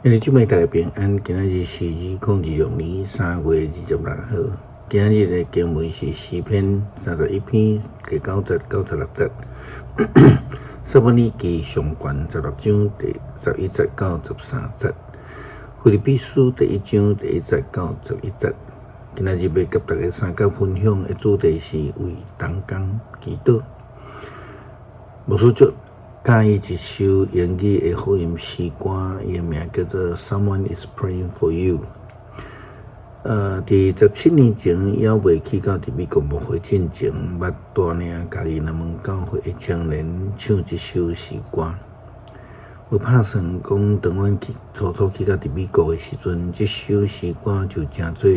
兄弟姊妹大家平安，今仔日是2026年3月26號。今仔日的經文是詩篇31篇第9節到16節，撒母耳記上卷16章第11節到13節，腓立比書第一章第一節到11節。今仔日欲佮大家相佮分享的主題是為同工祈禱。牧師足佮意一首英語的福音詩歌，伊的名叫做《Someone Is Praying for You》。佇17年前，猶未去到佇美國牧會進前，捌帶領嘉義南門教會的青年唱這首詩歌。有拍算講，當阮去初初去到佇美國的時陣，這首詩歌就成做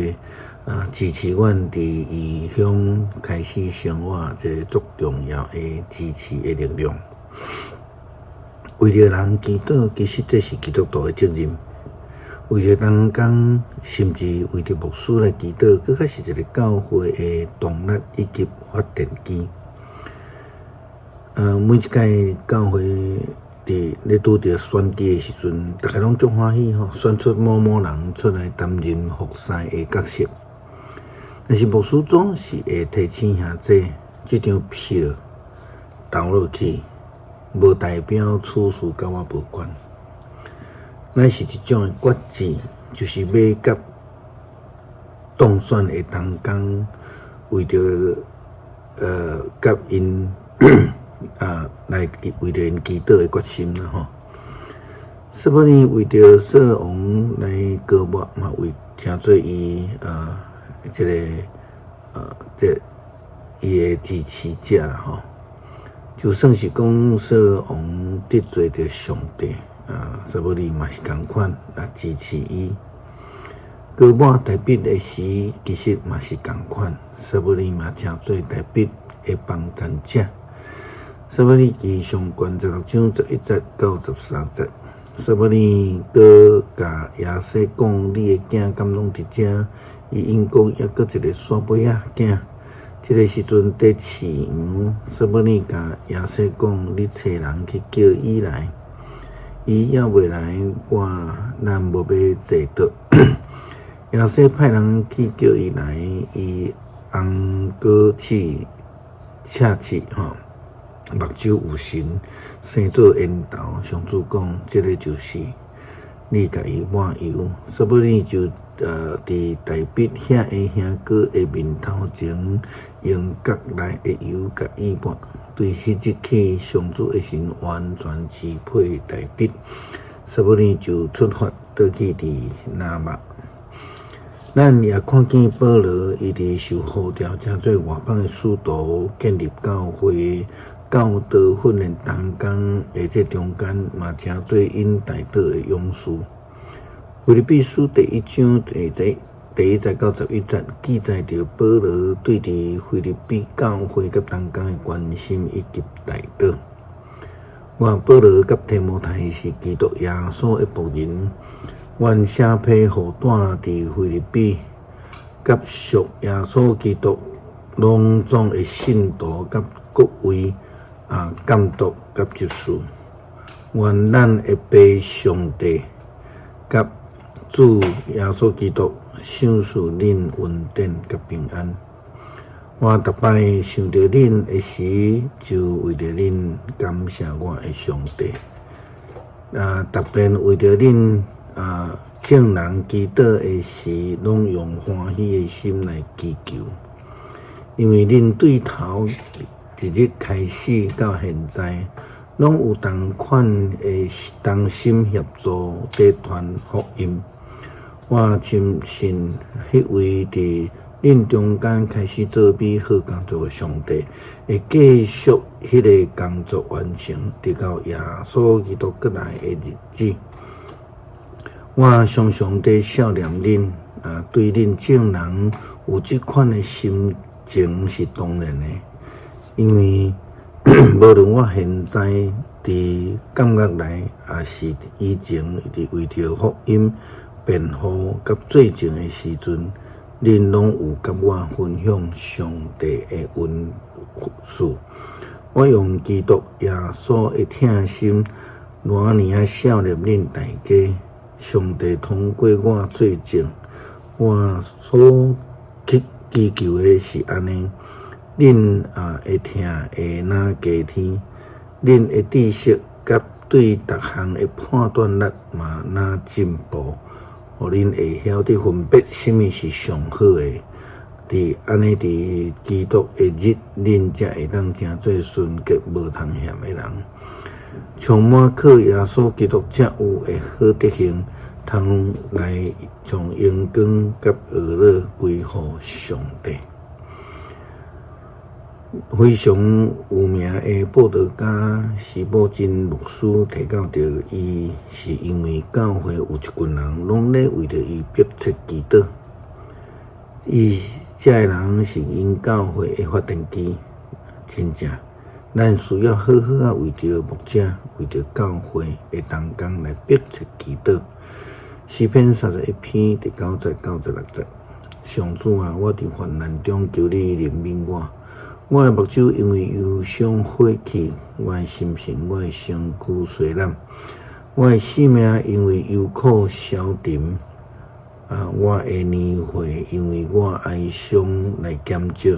支持阮佇異鄉開始生活一个足重要的支持的力量。為著人祈禱，其實這是基督徒的責任。為著同工，甚至為著牧師來祈禱，閣較是一个教會的動力以及發電機。每一屆教會佇咧拄著選舉的時陣，逐家攏足歡喜吼，選出某某人出來擔任服侍的角色。但是牧師總是會提醒兄弟，這張票投落去，無代表此事佮我無關。乃是一種的決志，就是欲佮當選的同工，為著佮𪜶來為著𪜶祈禱的決心啦吼。撒母耳為著掃羅王來膏抹嘛，為成做伊這个這伊的支持者啦吼。就算是講掃羅王得罪著上帝，撒母耳嘛是仝款來支持伊。膏抹大衛的時，其實嘛是仝款，撒母耳嘛成做大衛的幫贊者。撒母耳記上卷16章11節到13節，撒母耳閣共耶西講：你的囝敢攏佇遮？伊應講猶閣一个細尾仔囝。這个時陣佇飼羊，撒母耳共耶西講：你差人去叫伊來，伊猶未來，我咱無欲坐桌。耶西派人去叫伊來，伊紅膏刺赤刺吼，目睭有神，生做煙頭。上主講，這个就是你共伊抹油。撒母耳就佇大衛遐的兄哥的面頭前，用角內的油共伊抹。對彼日起，上主的神完全支配大衛。撒母耳就出發倒去佇拉瑪。咱也看見保羅，伊佇受呼召成做外邦的使徒，建立教會、教導訓練同工的這中間，嘛成做𪜶代禱的勇士。腓立比書第一章第一節到11節記載著保羅對佇腓立比教會佮同工的關心以及代禱。我保羅佮提摩太是基督耶穌的僕人，願寫批予住佇腓立比，佮屬耶穌基督攏總的信徒佮各位監督佮執事，願咱的父上帝佮主耶穌基督賞賜恁恩典佮平安。我逐擺想著恁的時，就為著恁感謝我的上帝。特別為著恁眾人祈禱的時，攏用歡喜的心來祈求，因為恁對頭一日開始到現在，攏有同款的同心協助佇傳福音。我深信，彼位佇恁中間開始做美好工作的上帝，會繼續彼个工作完成，直到耶穌基督閣來的日子。我常常佇想念恁，對恁眾人有這款的心情是當然的，因為無論我現在佇監獄內，抑是以前佇為著福音辯護佮做證的時陣，恁攏有佮我分享上帝的恩賜。我用基督耶穌的疼心，偌爾仔想念恁大家。上帝通過我做證，我所去祈求的是按呢。恁也會疼會若加添，恁的知識佮對逐項的判斷力嘛若進步，予恁會曉得分別啥物是上好的。佇按呢佇基督的日，恁才會當成做純潔無通嫌的人，充滿靠耶穌基督才有的好德行，通來將榮光佮呵咾歸予上帝。非常有名的布道家司布真牧師提到著，伊是因為教會有一群人攏咧為著伊迫切祈禱，伊這个人是𪜶教會的發電機，真正，咱需要好好仔為著牧者、為著教會的同工來迫切祈禱。詩篇31篇第九節到16節，上主啊，我佇患難中求你憐憫我。我的目睭因為憂傷火去，我的心神、我的身軀衰懶，我的性命因為憂苦消沉。啊！我的年歲因為我哀傷來減少，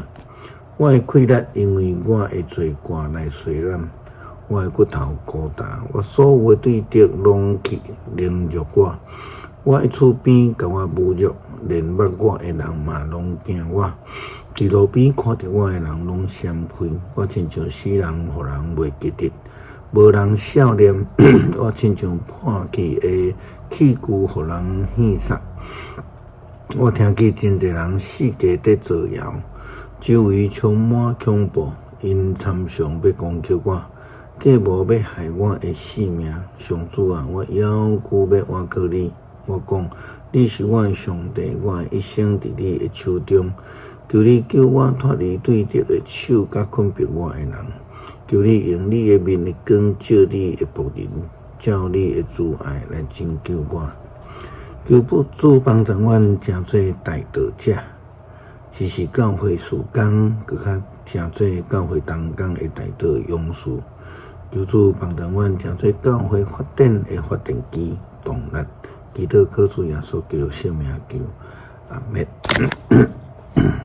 我的氣力因為我的罪過來衰懶，我的骨頭孤單，我所有的對敵攏去凌辱我，我的厝邊共我侮辱，連捌我的人嘛攏驚我，佇路邊看著我的人攏閃開，我親像死人，予人袂記得，無人數念，我親像破去的器具，予人戲殺。我聽見真濟人四界佇造謠，周圍充滿恐怖，𪜶參詳欲攻擊我，計謀欲害我的性命。上主啊，我猶舊欲倚靠你。我講，你是我的上帝，我的一生佇你的手中。求你救我脫離對敵的手，佮困迫我的人。求你用你的面的光照你的僕人，照你的慈愛來拯救我。求主幫助阮成做代禱者，只是教會事工，閣較成做教會同工的代禱勇士。求主幫助阮成做教會發展的發電機動力。祈禱靠主耶穌基督聖名求，阿們。